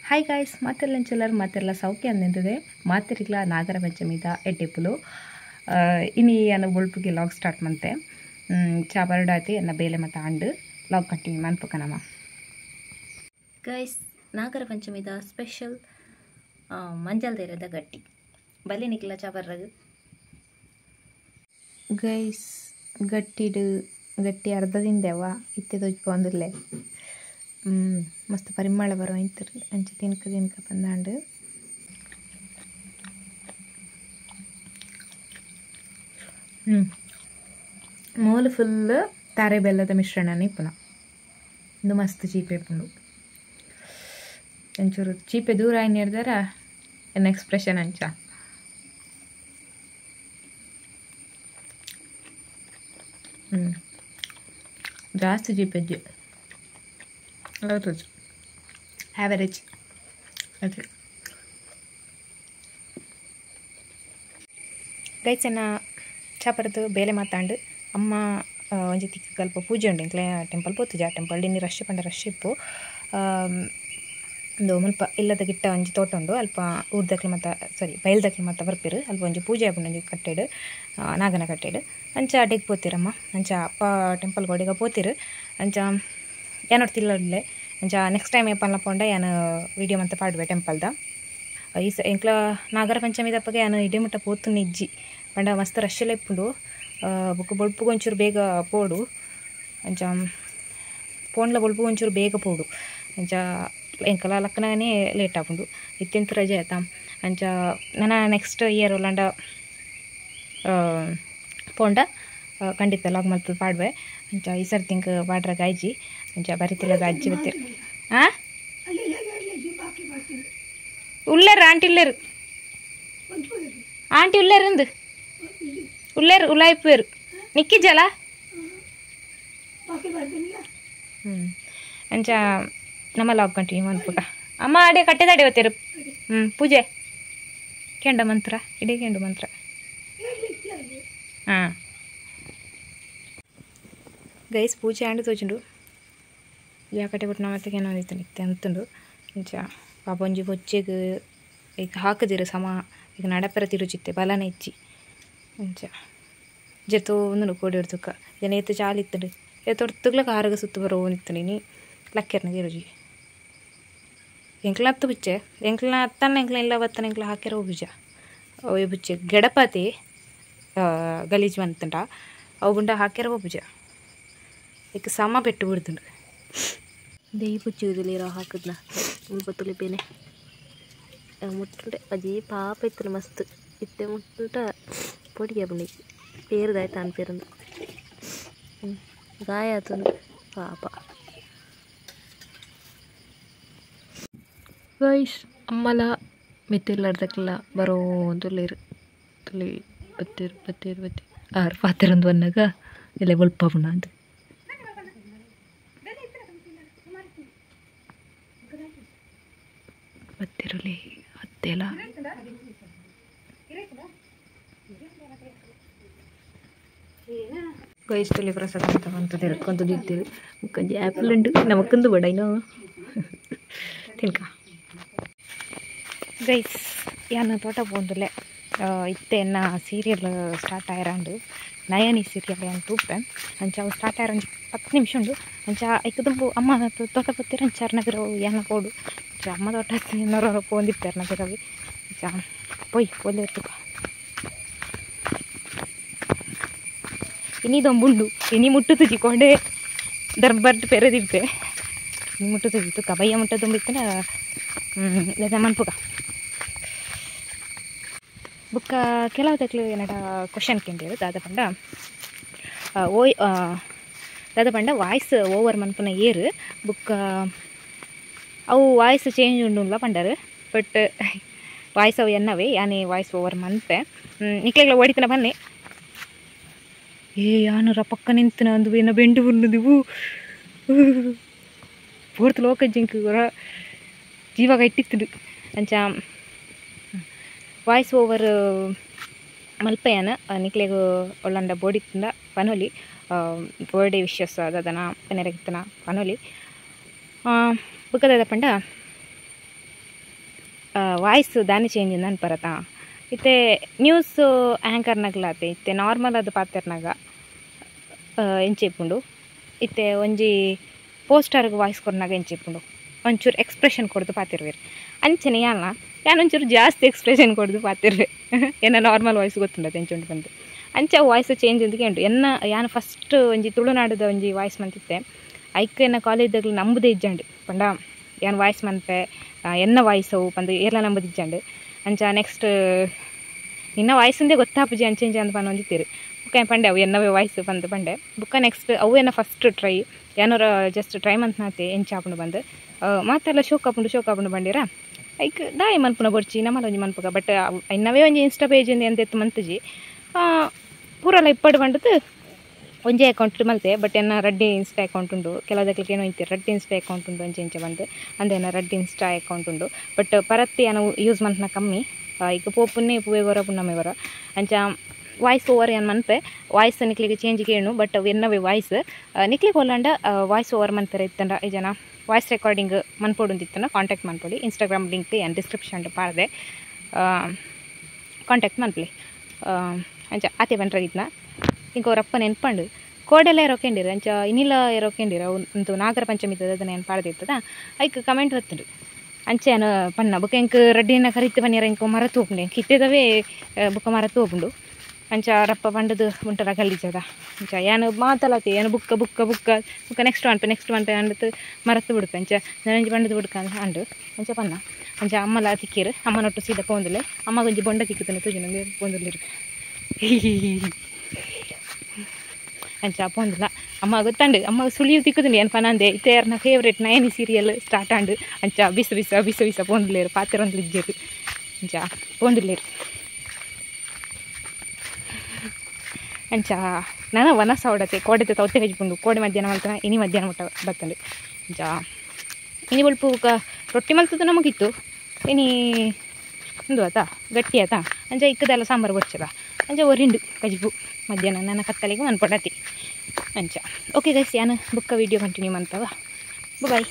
Hi guys, ಮಾತೆಲ್ಲ ಮಾತೆಲ್ಲ ಸೌಖ್ಯ ಅಂದಿದೆ. ಮಾತೆರಿಗ್ಲ ನಾಗರ ಪಂಚಮಿದ ಎಡ್ಡೆಪುಲು. ಇನಿ ಅನ್ನ ಬೊಳ್ಪುಗೆ ಲಾಗ್ ಸ್ಟಾರ್ಟ್ ಮಂತೆ ಚಾ ಬರಡಾತಿ ಎನ್ನ ಬೇಲೆ ಮತ್ತು ಆಂಡು ಲಾಗ್ ಕಂಟಿನ್ಯೂ ಮನ್ಪುಕನಮ್ಮ. ಗೈಸ್, ನಾಗರ ಪಂಚಮಿದ ಸ್ಪೆಷಲ್ ಮಂಜಲ್ ದೇರದ ಗಟ್ಟಿ ಬಲ್ಲಿ ನಿಕ್ಲ ಚಾ ಬರ್ರಗು. ಗೈಸ್, ಗಟ್ಟಿಡು ಗಟ್ಟಿ ಅರ್ಧದಿಂದೆವ ಇತ್ತೆ ತೋಜ್ ಬಂದಿಲ್ಲೆ ಮಸ್ತ್ ಪರಿಮಳ ಬರೋ ಇಂತರು ಅಂಚೆ ತಿನ್ಕ ತಿನ್ಕ ಬಂದಾಂಡು. ಮೂಲು ಫುಲ್ ತಾರೆ ಬೆಲ್ಲದ ಮಿಶ್ರಣನೇ ಪುನಃ ಇಂದು ಮಸ್ತ್ ಚೀಪೆ ಪುಂಡು. ಒಂಚೂರು ಚೀಪೆ ದೂರ ಆಯ್ನಿರ್ದಾರ ಎನ್ನ ಎಕ್ಸ್ಪ್ರೆಷನ್ ಅಂಚ. ಜಾಸ್ತಿ ಚೀಪೆಜ್ಜಿ ಆ್ಯಾವರೇಜ್ ಅದು. ಗೈಸ್, ಎನ್ನ ಚಾಪರದು ಬೇಲೆ ಮಾತಾಂಡು ಅಮ್ಮ ಒಂಜಿ ತಿಕ್ಕ ಕಲ್ಪ ಪೂಜೆ ಉಂಡು ಇಂಕ್ಲೆ ಟೆಂಪಲ್ ಪೋತುಜ. ಟೆಂಪಲ್ ಇನ್ನಿ ರಶ್ ಪಂಡ ರಶ್ ಇಪ್ಪು. ಒಂದು ಮುಲ್ಪ ಇಲ್ಲದ ಗಿಟ್ಟ ಒಂಜಿ ತೋಟ ಉಂಡು, ಅಲ್ಪ ಊರ್ದಕ್ಲು ಮತ್ತು ಸಾರಿ ಬಯಲ್ದಕ್ಲು ಮತ್ತು ಬರ್ಪಿರು. ಅಲ್ಪ ಒಂಜಿ ಪೂಜೆ ಆಪುಂಡು ಒಂಜಿ ಕಟ್ಟೆಡು, ನಾಗನ ಕಟ್ಟೆಡು. ಅಂಚ ಅಡೆಗೆ ಪೋತಿರಮ್ಮ. ಅಂಚ ಅಪ್ಪ ಟೆಂಪಲ್ ಗೋಡೆಗೆ ಪೋತಿರು. ಅಂಚ ಯಾನೊಟ್ಟು ತಿಲ್ಲಲೆ. ಅಂಚ ನೆಕ್ಸ್ಟ್ ಟೈಮ್ ಏಪಲ್ಲ ಪೋಂಡ ಯಾನು ವೀಡಿಯೋ ಮಂತ ಪಾಡುವೆ ಟೆಂಪಲ್ದ. ಈ ಸ ಎಂಕ್ಲ ನಾಗರ ಪಂಚಮಿ ದಪ್ಪಗೆ ಯಾನು ಇಡೇ ಮುಟ್ಟ ಪೋತು ನಿಜ್ಜಿ ಪಂಡ ಮಸ್ತ್ ರಶ್ ಎಲ್ಲ ಇಪ್ಪುಂಡು. ಬೊಕ್ಕ ಬೊಳ್ಪುಗು ಒಂಚೂರು ಬೇಗ ಪೋಡು. ಅಂಚ ಪೋಂಡ್ಲ ಬೊಳ್ಪುಗು ಒಂಚೂರು ಬೇಗ ಪೋಡು. ಅಂಚ ಎಂಕಲ ಲಕ್ಕನೇ ಲೇಟ್ ಆಪುಂಡು. ಇತ್ತೆಂತ ರಜೆ ಆಯ್ತಾ. ಅಂಚ ನನ್ನ ನೆಕ್ಸ್ಟ್ ಇಯರ್ ಒಲ್ಲಾಂಡ ಪೋಂಡ ಖಂಡಿತ ಲಾಗ್ ಮಲ್ತದ ಪಾಡುವೆ. ಅಂಚ ಈ ಸರ್ತಿ ಇಂಕ್ ಪಾಡ್ರಾಗ ಆಯ್ಜಿ. ಅಂಚ ಬರಿತಿಲ್ಲದ ಅಜ್ಜಿ ಬತ್ತೀರಿ. ಹಾಂ, ಉಳ್ಳೇರು ಆಂಟಿ, ಉಳ್ಳೇರು ಆಂಟಿ, ಉಳ್ಳೇರು ಅಂದು ಉಳ್ಳೇರು ಉಲಾಯಿಪೇರು ನಿಕ್ಕಿಜ್ಜಲ್ಲ. ಅಂಚ ನಮ್ಮ ಲಾಗ್ ಕಂಟಿನ್ಯೂ ಮನ್ಪುಗ. ಅಮ್ಮ ಅಡೆ ಕಟ್ಟೆದಾಡೆ ಬತ್ತೀರು. ಪೂಜೆ ಕೆಂಡ ಮಂತ್ರ ಇಡೀ ಕೆಂಡು ಮಂತ್ರ. ಹಾಂ ಗೈಸ್, ಪೂಜೆ ಆಂಡು ತೋಜುಂಡು. ಯಾಕಟ್ಟೆ ಬಿಟ್ಟು ನಮ್ಮ ಮತ್ತೆ ಏನೋ ಒಂದಿತ್ತು ನಿತ್ಯ ಅಂತುಂಡು. ಅಂಚ ಪಾಪ ಒಂಜಿ ಬೊಚ್ಚೆಗ್ ಈಗ ಹಾಕದಿರು ಸಮ ಈಗ ನಡಪೆರ ತಿರುಚಿತ್ತೆ ಬಲನ ಇಜ್ಜಿ. ಅಂಚ ಜೆತೋ ಒಂದುಂಡು ಕೋಡಿ ಹೊಡ್ತುಕ್ಕ ಜನ ಏತು ಚಾಲಿ ಇತ್ತುಂಡು ಏತೊಡ್ತುಗ್ಲ ಕಾರಗ ಸುತ್ತು ಬರೋ ಒಂದಿತ್ತು ನೀನು ಲಕ್ಕೆರ್ನ ತಿರುಜಿ. ಎಂಕ್ಲ ಹತ್ತು ಬುಚ್ಚೆ ಎಂಕ್ಲ ಹತ್ತನ ಎಂಕ್ಲ ಇಲ್ಲ ಬತ್ತನ ಎಂಕ್ಲ ಹಾಕ್ಯಾರ ಬುಜ ಅವು ಬುಚ್ಚೆ ಗಡಪತಿ ಗಲೀಜು ಅಂತಂಡ ಅವು ಗುಂಡ ಹಾಕ್ಯಾರ ಬುಜ ಈಗ ಸಮ ಪೆಟ್ಟು ಬಿಡ್ದುಂಡು. ದೈ ಪುಚ್ಚುದಿಲ್ಲ ಹಾಕಿದ್ನ ಮುಲ್ಪ ತುಳಿಪೇನೆ ಮುಟ್ಟುಂಡೆ ಅಜಿ ಪಾಪ ಇತ್ತು ಮಸ್ತ್ ಇತ್ತೆ ಮುಟ್ಟುಂಟ ಪೊಡಿಗೆ ಬುಂಡಿ ಪೇರುದಾಯ್ತು ಅನ್ಪೇರಂದು ಗಾಯ ಆತುಂಡು ಪಾಪ. ಗೈಸ್, ಅಮ್ಮಲ ಮೆತ್ತಿಲ್ಲಾರ್ದಕ್ಕೆಲ್ಲ ಬರೋ ತುಳಿರು ತುಳಿ ಬತ್ತೀರು ಬತ್ತೀರು ಬತ್ತೀರು ಆರು ಪಾತಿರಂದು ಬಂದಾಗ ಎಲ್ಲ ಬೊಲ್ಪ ಪುಣ ಅಂತ. ಬತ್ತಿರಲಿ ಅತ್ತೆಲ್ಲ ಗೈಸ್, ತುಳಿ ಪ್ರಸಾದ ಅಂತ ಬಂತು ತಿರ್ಕೊಂತ ದಿತ್ತಿರು. ಮುಕ್ಕಂಜಿ ಆ್ಯಪಲ್ ಉಂಟು ನಮಕ್ಕೊಂದು ಬೇಡ ಇನ್ನೂ ತಿನ್ಕ. ಗೈಸ್, ಯಾನು ತೋಟ ಪೋಂದುಲ್ಲೆ. ಇತ್ತೆ ಎನ್ನ ಸೀರಿಯಲ್ ಸ್ಟಾರ್ಟ್ ಆಯರಾಂಡು ನಯನಿ ಸೀರಿಯಲ್ ಏನು ತೂಪೆ. ಅಂಚ ಅವು ಸ್ಟಾರ್ಟ್ ಆಯರ ಒಂಜಿ 10 ನಿಮಿಷ ಉಂಡು. ಅಂಚ ಐಕ್ ದುಂಬು ಅಮ್ಮ ತೋಟ ಪತ್ತಿರ ಅಂಚ ಅರ್ನಗರ ಯಾನ ಪೋಡು. ಅಂಚ ಅಮ್ಮ ತೋಟ ಇನ್ನೊರ ಪೋಂದಿತ್ತೆ ಅರ್ನಗರವಿ. ಅಂಚ ಪೊಯ್ ಪೋಲೆ ಇರ್ತುಕ ಇನಿ ದೊಂಬುಂಡು ಇನಿ ಮುಟ್ಟು ತುಜಿಕೊಂಡೆ ದರ್ಬರ್ಟ್ ಪೆರೆದಿಪ್ಪೆ. ಇನಿ ಮುಟ್ಟು ತುಜಿತ್ತು ಕಬಯ್ಯ ಮುಟ್ಟ ತುಂಬಿತ್ತನ ಮನ್ಪುಗ. ಬುಕ್ಕ ಕೆಲವು ತಕ್ಲು ಏನಡ ಕ್ವಶನ್ ಕೇಂದಿರು ದಾದ ಪಂಡ ಓಯ್ ದಾದ ಪಂಡ ವಾಯ್ಸ್ ಓವರ್ ಮನ್ಪುನ ಏರು ಬುಕ್ಕ ಅವು ವಾಯ್ಸ್ ಚೇಂಜ್ ಉಂಡುಲ್ಲ ಪಂಡರು. ಬಟ್ ವಾಯ್ಸ್ ಅವು ಎನ್ನವೇ ಯಾನೇ ವಾಯ್ಸ್ ಓವರ್ ಮನ್ಪೆ ನಿಕ್ಲೆಗ್ಲ ಓಡಿತನ ಬನ್ನಿ. ಏ ಯಾನರ ಪಕ್ಕ ನಿಂತನ ಅಂದು ಏನ ಬೆಂಡು ಬುನ್ನದಿವು ಪೂರ್ತಿ ಲೋಕ ಜಿಂಕ್ ಜೀವಾಗ ಇಟ್ಟಿತ್ತು. ಅಂಚ ವಾಯ್ಸ್ ಓವರ್ ಮಲ್ಪೆಯನ ನಿಕ್ಲೆಗ್ ಒಳ್ಳಂಡ ಬೋಡಿತ್ತಿಂದ ಪನೊಲಿ ಬರ್ಡೇ ವಿಶಸ್ ಅದನ ಪನೆರಗಿತ್ತನ ಪನೊಲಿ. ಬುಕ್ಕದ ಪಂಡ ವಾಯ್ಸ್ ದಾನೆ ಚೇಂಜ್ ಅನ್ಪರತ ಇತ್ತೆ ನ್ಯೂಸ್ ಆ್ಯಂಕರ್ ನಗಲಾತೆ ಇತ್ತೆ ನಾರ್ಮಲ್ ಅದು ಪಾತೆರ್ನಾಗ ಎಂಚೆ ಇಪ್ಪುಂಡು ಇತ್ತೆ ಒಂಜಿ ಪೋಸ್ಟರ್ಗೆ ವಾಯ್ಸ್ ಕೊರ್ನಾಗ ಎಂಚೆ ಇಪ್ಪುಂಡು ಒಂಚೂರು ಎಕ್ಸ್ಪ್ರೆಷನ್ ಕೊಡ್ದು ಪಾತಿರ್ವೇರು ಅಂಚನೆ ಯಾನ ಯಾನ್ ಒಂಚೂರು ಜಾಸ್ತಿ ಎಕ್ಸ್ಪ್ರೆಷನ್ ಕೊಡ್ದು ಪಾತಿರ್ವೆ ಎನ್ನ ನಾರ್ಮಲ್ ವಾಯ್ಸ್ ಗೊತ್ತುಂಡತೆ ಎಂಚುಂಡು ಬಂದು ಅಂಚ ವಾಯ್ಸ್ ಚೇಂಜ್ ಅಂದಕ್ಕೆ ಉಂಟು. ಎನ್ನ ಯಾನ್ ಫಸ್ಟ್ ಒಂಜಿ ತುಳುನಾಡದ ಒಂಜಿ ವಾಯ್ಸ್ ಮಂತಿತ್ತೆ ಐಕ್ ಎನ್ನ ಕಾಲೇಜ್ದಾಗಲು ನಂಬುದೇ ಇಜ್ಜಂಡು ಪಂಡ ಯಾನ್ ವಾಯ್ಸ್ ಮನ್ಪೆ ಎನ್ನ ವಾಯ್ಸ್ ಅವು ಪಂದು ಏರ್ಲ ನಂಬುದು ಇಜ್ಜಂಡು ಅಂಚ ನೆಕ್ಸ್ಟ್ ನಿನ್ನ ವಾಯ್ಸ್ ಅಂದೇ ಗೊತ್ತಾಪುಜಿ ಅಂಚೆ ಇಂಚ ಅಂದ್ ಪನೊಂದಿತ್ತೆರ್ ಬುಕ್ಕ ಪಂಡೆ ಅವು ಎನ್ನವೇ ವಾಯ್ಸ್ ಪಂದ್ ಪಂಡೆ. ಬುಕ್ಕ ನೆಕ್ಸ್ಟ್ ಅವು ಎನ್ನ ಫಸ್ಟ್ ಟ್ರೈ ಯಾನೊರ ಜಸ್ಟ್ ಟ್ರೈ ಮಂತ್ನಾತೆ ಎಂಚ ಆಪುಂಡು ಬಂದು ಮಾತೆಲ್ಲ ಶೋಕ್ ಆಪುಂಡು ಶೋಕ್ ಆಪುಂಡು ಬಂಡಿರ ಐಕ್ ದಾಯಿ ಮನ್ಪುನ ಬೊಡ್ಚಿ ನಮ್ಮಲ ಒಂಜಿ ಮನ್ಪುಗ. ಬಟ್ ಇನ್ನವೇ ಒಂಜಿ ಇನ್ಸ್ಟಾ ಪೇಜ್ ಎಂತ ಎತ್ತು ಮಂತುಜಿ ಪೂರಲ ಇಪ್ಪಡು ಬಂಡದು ಒಂಜೇ ಅಕೌಂಟ್ ಮಲ್ತೆ. ಬಟ್ ಎನ್ನ ರಡ್ಡಿ ಇನ್ಸ್ಟಾ ಅಕೌಂಟ್ ಉಂಡು. ಕೆಲವುದಕ್ಲಿಗೆ ಏನೋ ಇಂತೆ ರಡ್ಡಿ ಇನ್ಸ್ಟಾ ಅಕೌಂಟ್ ಉಂಡು ಅಂಚೆ ಇಂಚೆ ಬಂದು ಅಂದೆ ಎನ್ನ ರಡ್ಡಿ ಇನ್ಸ್ಟಾ ಅಕೌಂಟ್ ಉಂಡು. ಬಟ್ ಪರತ್ತಿ ಯಾನ ಯೂಸ್ ಮಂತ್ನ ಕಮ್ಮಿ. ಈಗ ಪೋಪುನ್ನೇ ಪೂವೆ ಬರ ಪುಣ್ಣಮೆ ಬರ ಅಂಚ ವಾಯ್ಸ್ ಓವರ್ ಏನು ಮನ್ಪೆ ವಾಯ್ಸ್ ನಿಕ್ಲಿಗೆ ಚೇಂಜ್ ಕೇಣು. ಬಟ್ ಎನ್ನವೇ ವಾಯ್ಸ್ ನಿಕ್ಲಿಗೆ ಹೊಲ್ಲಾಂಡ ವಾಯ್ಸ್ ಓವರ್ ಮನ್ಪೆರೆ ಇತ್ತಂಡ ಈ ಜನ ವಾಯ್ಸ್ ರೆಕಾರ್ಡಿಂಗ್ ಮನ್ಪೊಡು ಕಾಂಟ್ಯಾಕ್ಟ್ ಮನ್ಪೊಡಿ. ಇನ್ಸ್ಟಾಗ್ರಾಮ್ ಲಿಂಕ್ ಏನು ಡಿಸ್ಕ್ರಿಪ್ಷನ್ ಪಾಡ್ದೆ ಕಾಂಟ್ಯಾಕ್ಟ್ ಮನ್ಪಲೆ. ಅಂಚ ಆತೆ ಬಂದ್ರಾಗಿದ್ನ ಇಂಕ ಅವರಪ್ಪ ನೆನ್ಪಂಡು ಕೋಡೆಲ್ಲ ಎರೋಕೆಂಡಿರು ಅಂಚ ಇನ್ನಿಲ್ಲ ಎರೋಕೆಂಡಿರು ಅವು ಒಂದು ನಾಗರ ಪಂಚಮಿ ಇದ್ದದ ಅದನ್ನ ಏನು ಪಾಡ್ದಿರ್ತದ ಐಕ್ ಕಮೆಂಟ್ ಬತ್ತುಂಡು. ಅಂಚೆ ಅನು ಪಣ್ಣ ಬೊಕ ಎಂಕ್ ರಡ್ಡಿನ ಕರಿತು ಪನ್ನಿರ ಎಂಕ್ ಮರತು ಹೋಪುಂಡು ಎಂಕ್ ಇತ್ತೆದವೇ ಬೊಕ ಮರತು ಹೋಪುಂಡು. ಅಂಚ ರಪ್ಪ ಪಂಡದು ಉಂಟರ ಗಲೀಜದ ಅಂಚ ಯಾನು ಮಾತಲಾತಿ ಯಾನು ಬುಕ್ಕ ಬುಕ್ಕ ಬುಕ್ಕ ಬುಕ್ಕ ನೆಕ್ಸ್ಟ್ ಮನ್ಪೆ ನೆಕ್ಸ್ಟ್ ಮನ್ಪೆ ಅಂಡತು ಮರತು ಬಿಡುತ್ತೆ. ಅಂಚ ನನಂಜಿ ಪಂಡದು ಬುಡ್ಕ ಅಂಡು ಅಂಚ ಪನ್ನ ಅಂಚ ಅಮ್ಮಲ ತಿಕ್ಕಿರು ಅಮ್ಮನೊಟ್ಟು ಸೀದಾ ಪೋಂದುಲೆ ಅಮ್ಮ ಒಂಜಿ ಬೊಂಡ ತಿಕ್ಕುತ್ತನೆ ತೂಜುನ ಪೋಂದುಲಿರು ಅಂಚ ಪೋಂದಿಲ್ಲ ಅಮ್ಮ ಗೊತ್ತಂಡು ಅಮ್ಮ ಸುಳಿಯು ತಿಕ್ಕುದುಂಡು ಏನು ಪನಂದೆ ಇತ್ತೆ ಯಾರನ್ನ ಫೇವ್ರೇಟ್ ನಯನಿ ಸೀರಿಯಲ್ ಸ್ಟಾರ್ಟ್ ಆಂಡು ಅಂಚ ಬಿಸ ಬಿಸ ಬಿಸ ಬಿಸ ಪೋಂದುಲೇರು ಪಾತೆರೊಂದು ಇಜ್ಜೆರು ಅಂಚ ಪೋಂದುಲೇರು ಅಂಚ ನನ ವನಸ ಹೊಡತೆ ಕೋಡೆತೆ ತೌತೆ ಕಜ್ಪುಂಡು ಕೋಡೆ ಮಧ್ಯಾಹ್ನ ಮಲ್ತನ ಇನಿ ಮಧ್ಯಾಹ್ನ ಮುಟ್ಟ ಬತ್ತಂಡು. ಅಂಚ ಇನಿ ಬೊಲ್ಪು ರೊಟ್ಟಿ ಮಲ್ತದ್ದು ನಮಗಿತ್ತು ಇನಿ ಉಂದು ಆತಾ ಗಟ್ಟಿ ಆತಾ ಅಂಚ ಇಕ್ಕದೆಲ್ಲ ಸಾಂಬಾರು ಬೊಚ್ಚದ ಅಂಚ ಒರಿಂಡು ಕಜಿಪು ಮಧ್ಯಾಹ್ನ ನನ್ನ ಕತ್ತಲಿಗೆ ಮನ್ಪಡತಿ ಅಂಚ. ಓಕೆ ಗೈಸ್ ಯಾನು ಬುಕ್ಕ ವೀಡಿಯೋ ಕಂಟಿನ್ಯೂ ಮಂತವ. ಬಾಯ್.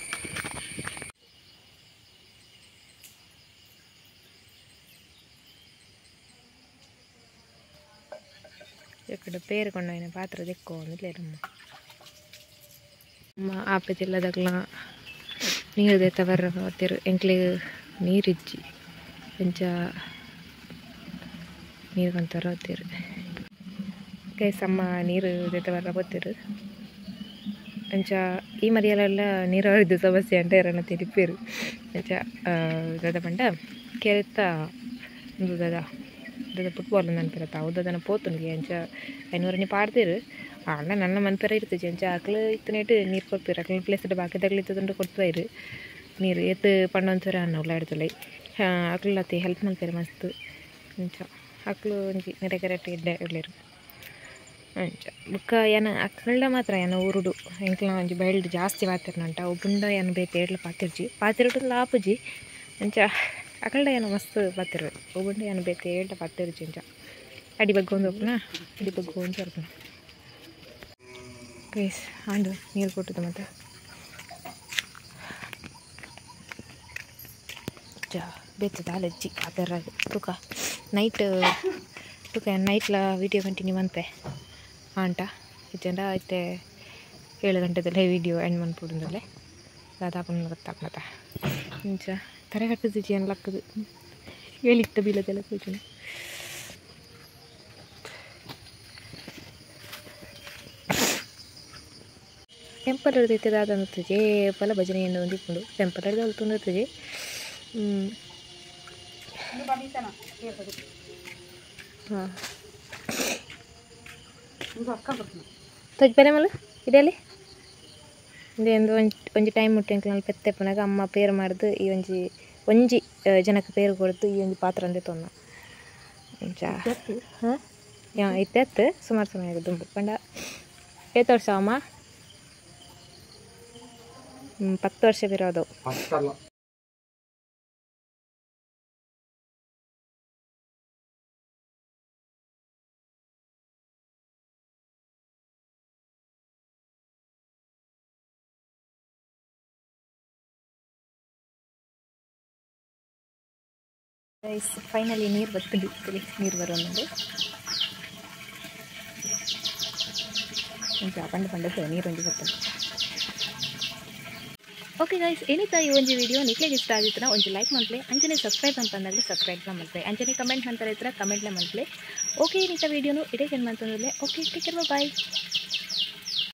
ఇక్కడ పేరు కొండైన ಪಾತ್ರ ದೆಕ್ಕೋ ಅಂದ್ಲೇರಮ್ಮ ಅಮ್ಮ ಆಪೆತಿಲ್ಲದಗ್ಲ ನೀರು ದೆತ್ತ ಬರ್ರ ಬತ್ತಿರು ಎಂಕ್ಲೆಗ್ ನೀರಿಜ್ಜಿ ಅಂಚ ನೀರು ಕಂತಾರ ಬತ್ತಿರು ಗೈಸ್ ಅಮ್ಮ ನೀರು ದೆತ್ತ ಬರ್ರ ಬತ್ತಿರು ಅಂಚ ಈ ಮರಿಯಲೆಲ್ಲ ನೀರಾವರಿದ ಸಮಸ್ಯೆ ಅಂತ ಎರನ ತಿಳಿಪೇರು. ಅಂಚ ದಾದ ಪಂಡ ಕೆರೆತ್ತ ಉಂದು ದಾದ ದಾದ ಫುಟ್ಬಾಲ್ ಮನ್ಪೆರ ತಾವು ದಾದನ ಪೋತುಂಡು ಅಂಚ ಐನೂರನೇ ಪಾಡ್ದೇರು ಆಂಡ ನನ್ನ ಮನ್ಪೆರ ಇರ್ತದೆ ಅಂಚ ಅಕ್ಲು ಇತ್ತನೇಟ್ ನೀರು ಕೊಡ್ತೀರು ಅಕ್ಲು ಪ್ಲೇಸ್ ಬಾಕಿದಾಗ್ಲು ಇತ್ತದಂಡು ಕೊಡ್ತಾಯಿರು ನೀರು ಏತ್ ಪಂಡೊಂಚೂರು ಅನ್ನ ಉಳ್ಳಾಡ್ತಲೈ ಅಕ್ಲು ಹೆಲ್ಪ್ ಮಲ್ಪೆರು ಮಸ್ತ್ ಅಂಚ ಅಕ್ಲು ಒಂಜಿ ನೆರೆ ಕರೆಕ್ಟ್ ಎಡ್ಡೆ ಉಳ್ಳೇರು ಅಂಚ ಬೊಕ್ಕ ಯಾನ ಅಕ್ಕಲ್ಡ ಮಾತ್ರ ಯಾನ ಊರುಡು ಎಂಕ್ಲ ಒಂಜಿ ಬೈಲ್ಡ್ ಜಾಸ್ತಿ ಪಾತೆರ್ನಂಟ ಅವು ಬುಂಡ ಯಾನ ಬೇತೆ ಏಡ್ಲ ಪಾತಿರ್ಜಿ ಪಾತಿರಟು ಆಪುಜಿ ಅಂಚ ಅಕಲ್ಡ ಯಾನ ಮಸ್ತ್ ಪಾತೆರ್ವೆ ಅವು ಬುಂಡ ಯಾನ ಬೇತೆ ಏಡ್ಲ ಪಾತೆರ್ಜಿ ಅಂಚ ಅಡಿ ಬಗ್ಗೊಂದು ಹೋಗ್ನ ಅಡಿ ಬಗ್ಗೊಂದು ಬರ್ಪುನ ಗೈಸ್ ಆಂಡ್ ನೀರು ಕೊಟ್ಟದ ಮತ್ತೆ ಬೇತೆ ದಾಲಜ್ಜಿ ಪಾತೆರ್ರಾಗ ತುಕ ನೈಟ್ ತುಕ ನೈಟ್ಲ ವೀಡಿಯೋ ಕಂಟಿನ್ಯೂ ಮನ್ಪೆ ಆಂಟ ಇಜ್ಜಂಡ ಇತ್ತೆ 7 ಗಂಟೆದಲ್ಲೇ ವೀಡಿಯೋ ಎಂಡ್ ಮನ್ಪುಡುಂದಲ್ಲೇ ದಾದಾಪುನ ಗೊತ್ತಾಪುನತ ಇಂಚ ತರೆ ಕಟ್ಟುದು ಜಿ ಲಕ್ಕದು ಹೇಳಿತ್ತ ಬೀಲದೆಲ್ಲ ಕೂಚುನ ಟೆಂಪಲ್ ಹಿಡ್ದೈತೆ ದಾದ ಏಪಲ ಭಜನೆಯನ್ನು ಹೊಂದಿಕೊಂಡು ಟೆಂಪಲ್ ಹಿಡ್ದು ಅಲ್ಲಿ ತುಂಡುತ್ತದೆ. ಹಾಂ ತೊಜ್ಪೆಲೆ ಮಲ್ಲ ಇದೆಲ್ಲಿ ಇಂದು ಒಂಜಿ ಒಂಜಿ ಟೈಮ್ ಮುಟ್ಟ ಎಂಕ್ಲ ಪೆತ್ತೆ ಪುನಗ ಅಮ್ಮ ಪೇರು ಮಾಡ್ದು ಈ ಒಂಜಿ ಒಂಜಿ ಜನಕ್ಕೆ ಪೇರು ಕೊಡ್ದು ಈ ಒಂಜಿ ಪಾತ್ರ ಅಂದೆ ತೊನ್ನ ಅಂಚ. ಹಾಂ ಇತ್ತೆ ಅತ್ತು ಸುಮಾರು ಸಮಯ ದುಂಬು ಪಂಡ ಏತ್ ವರ್ಷ ಅಮ್ಮ? 10 ವರ್ಷ ಬಿರೋದು. ಗೈಸ್, ಫೈನಲಿ ನೀರು ಬತ್ತುಂಡು. ನೀರು ಬರೋದು ಒಂಜಿ ಪಂಡ ಪಂಡದ್ದು ನೀರು ಒಂಜಿ ಬತ್ತುಂಡು. ಓಕೆ ಗೈಸ್, ಏನಿತ್ತ ಈ ಒಂಜಿ ವಿಡಿಯೋ ನಿಕ್ಲೆಗ್ ಇಷ್ಟ ಆಗಿತ್ತು ಒಂಜಿ ಲೈಕ್ ಮಲ್ಪಲೆ, ಅಂಚನೆ ಸಬ್ಸ್ಕ್ರೈಬ್ ಅಂತಂದ್ರೆ ಸಬ್ಸ್ಕ್ರೈಬ್ ಮಲ್ಪಲೆ, ಅಂಚನೆ ಕಮೆಂಟ್ ಮಂತಾರೆ ಇತ್ರ ಕಮೆಂಟ್ಲ ಮಲ್ಪಲೆ. ಓಕೆ, ಏನಿತ್ತ ವಿಡಿಯೋನು ಇಡೇ ಏನು ಮಂತಂದ್ರೆ. Okay, take care, bye.